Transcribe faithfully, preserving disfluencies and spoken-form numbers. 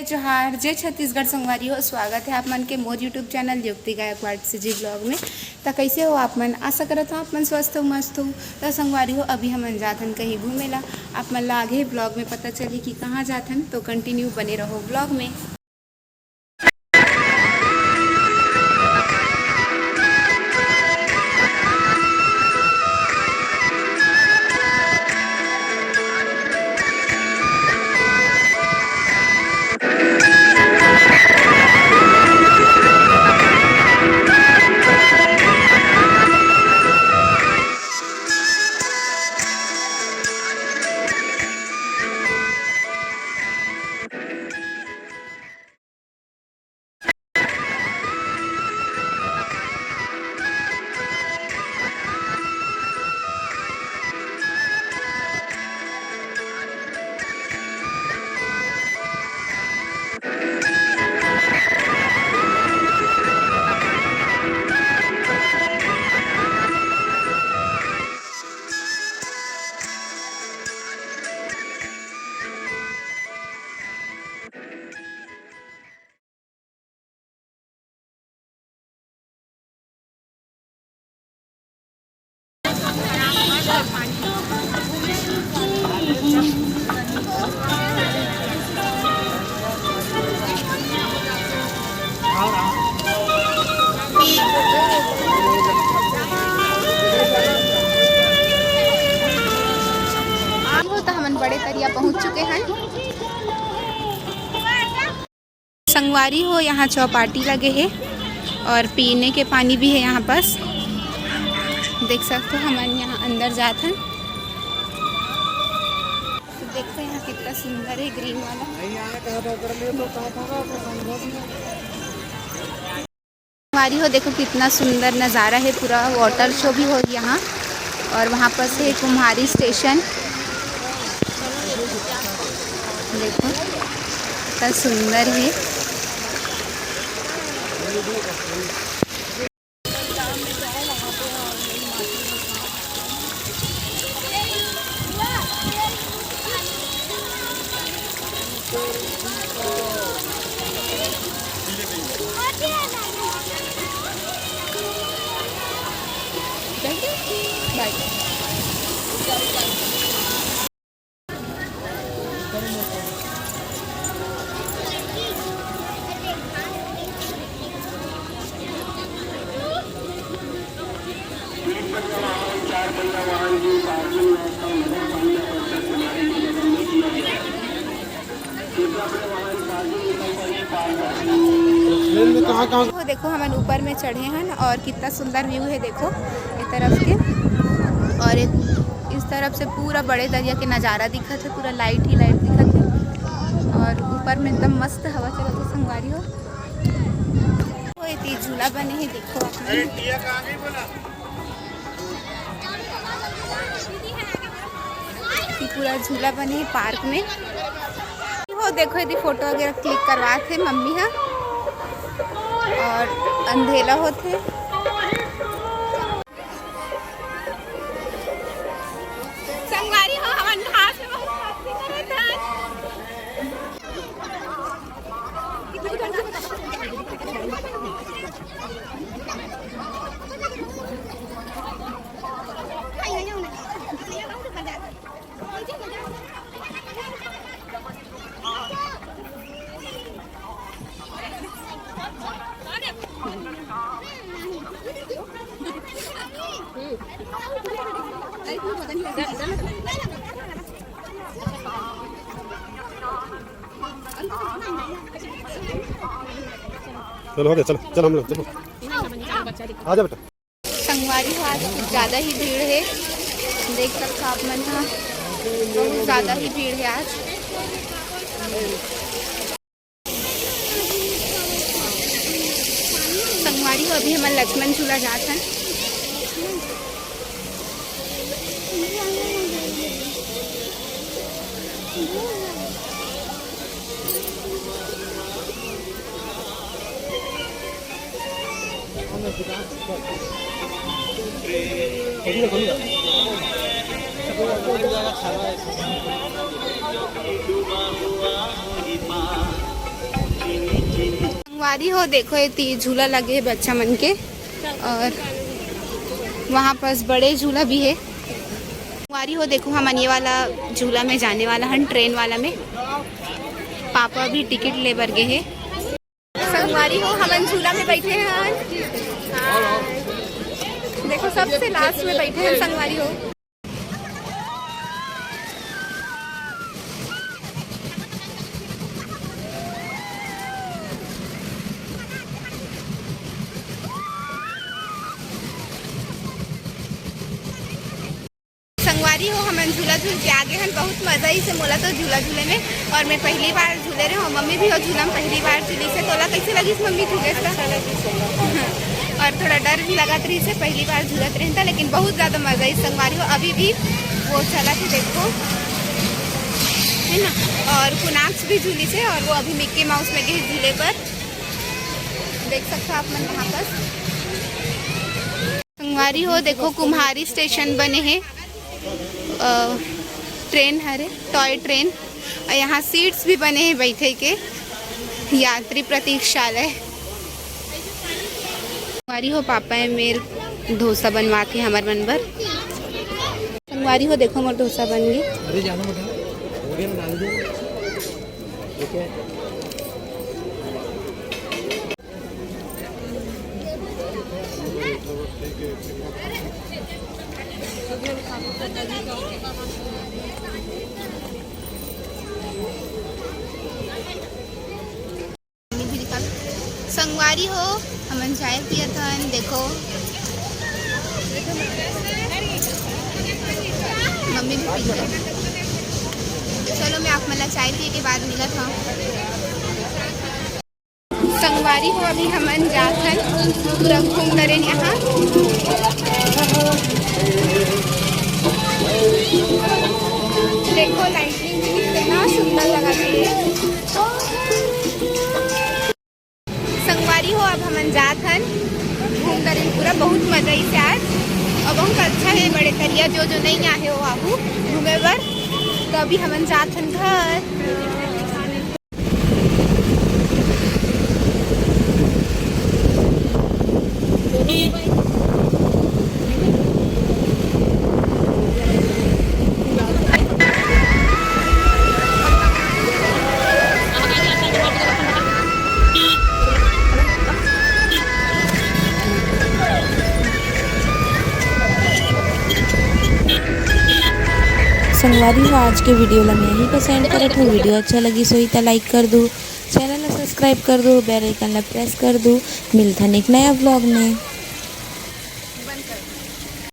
जोहार, जय छत्तीसगढ़ संगवारी हो। स्वागत है आप मन के मोर YouTube चैनल युक्ति गायकवाड़ सीजी ब्लॉग में। त कैसे हो आप मन? आशा करत हो आप मन स्वस्थ हो, मस्त हो। त संगवारी हो, अभी हमन जाथन कहीं घूमे ला। आप मन ला आगे ब्लॉग में पता चली कि कहाँ जाथन, तो कंटिन्यू बने रहो ब्लॉग में। हो, तो हमन बड़े तरिया पहुंच चुके हैं। संगवारी हो, यहाँ चौपाटी लगे हे और पीने के पानी भी हे यहाँ पास। देख सकते हो, हमन यहाँ अंदर जात हन। तो देखो यहाँ कितना सुंदर है ग्रीन वाला। संगवारी हो, देखो कितना सुंदर नज़ारा है, पूरा वाटर शो भी हो यहाँ। और वहाँ पर से कुम्हारी स्टेशन, देखो कितना सुंदर है। वो देखो, हमन ऊपर में चढ़े हन और कितना सुंदर व्यू है, देखो, ये तरफ के। और एक, इस तरफ से पूरा बड़े दरिया के नज़ारा दिखत है, पूरा लाइट ही लाइट दिखत है। और ऊपर में एकदम मस्त हवा चलत है, संगवारी हो। वो एती झूला बने है, देखो आप मन। ये पूरा झूला बने हे पार्क में। हो देखो, यदि फोटो वगैरह क्लिक करवात हे मम्मी हा, और अंधेला होथे। संगवारी हो, हमन घास में बहुत मस्ती करत हन। चलो, हो गया, चलो, चलो हम लोग, चलो। आ जा बेटा। संगवारी हो, आज कुछ ज़्यादा ही भीड़ है, देख सकते हो आप मन हा, बहुत ज़्यादा ही भीड़ है आज। संगवारी हो, अभी हमन लक्ष्मण झूला जात हन। संगवारी हो, देखो, ये ती झूला लगे हे बच्चा मन के, और वहाँ पास बड़े झूला भी हे। संगवारी हो, देखो, हमन ये वाला झूला में जाने वाला हन, ट्रेन वाला में। पापा भी टिकट ले बर गे हे। संगवारी हो, हमन झूला में बैठे हन। देखो, सबसे लास्ट में बैठे हन संगवारी हो। संगवारी हो, हमन झूला झूल के आगे हन। बहुत मजा आइसे मोला तो झूला झूले में, और मैं पहली बार झूले रहे हूँ। मम्मी भी हो झूला में पहली बार झूलिसे। तोला कैसे लगिस मम्मी झूले से? अच्छा लगिस। और थोड़ा डर भी लगत रहिसे, पहली बार झूलत रहे त, लेकिन बहुत ज्यादा मजा आइस संगवारी हो। अभी भी वो चलत हे, देखो, है ना। और कुनाक्स भी झूलिसे, और वो अभी मिक्की माउस में गे झूले बर। देख सकते हो आप मन वहाँ पर। संगवारी हो, देखो, कुम्हारी स्टेशन बने हे, अ, ट्रेन हरे, टॉय ट्रेन, और यहाँ सीट्स भी बने हे बैठे के, यात्री प्रतीक्षालय। संगवारी हो, पापा ए मेर डोसा बनवात हे हमर मन बर। संगवारी हो, देखो, मोर डोसा बन गे। अरे जाना बेटा, हो गया ना, डाल दो। ठीक है। संगवारी हो, हमन चाय पियत हन, देखो। मम्मी भी पी ली। चलो, मैं आप मन ला चाय पिए के बाद मिलत हूँ। संगवारी हो, अभी हमन जात हन, पूरा घूम डरेन यहाँ। देखो, लाइटनिंग भी कितना सुंदर लगत हे। संगवारी हो, अब हमन जात हन घूम डरेन पूरा। बहुत मजा आइस आज, और बहुत अच्छा हे बड़े तरिया। जो जो नहीं आहे वो आहू घूमे बर। तो अभी हमन जात हन घर। संगवारी हो, आज के वीडियो ला मैं ही पसंद करत हूँ। वीडियो अच्छा लगिस होही त लाइक कर दू, चैनल ला सब्सक्राइब कर दू, बेल आइकन ला प्रेस कर दू। मिलथन एक नया व्लॉग में।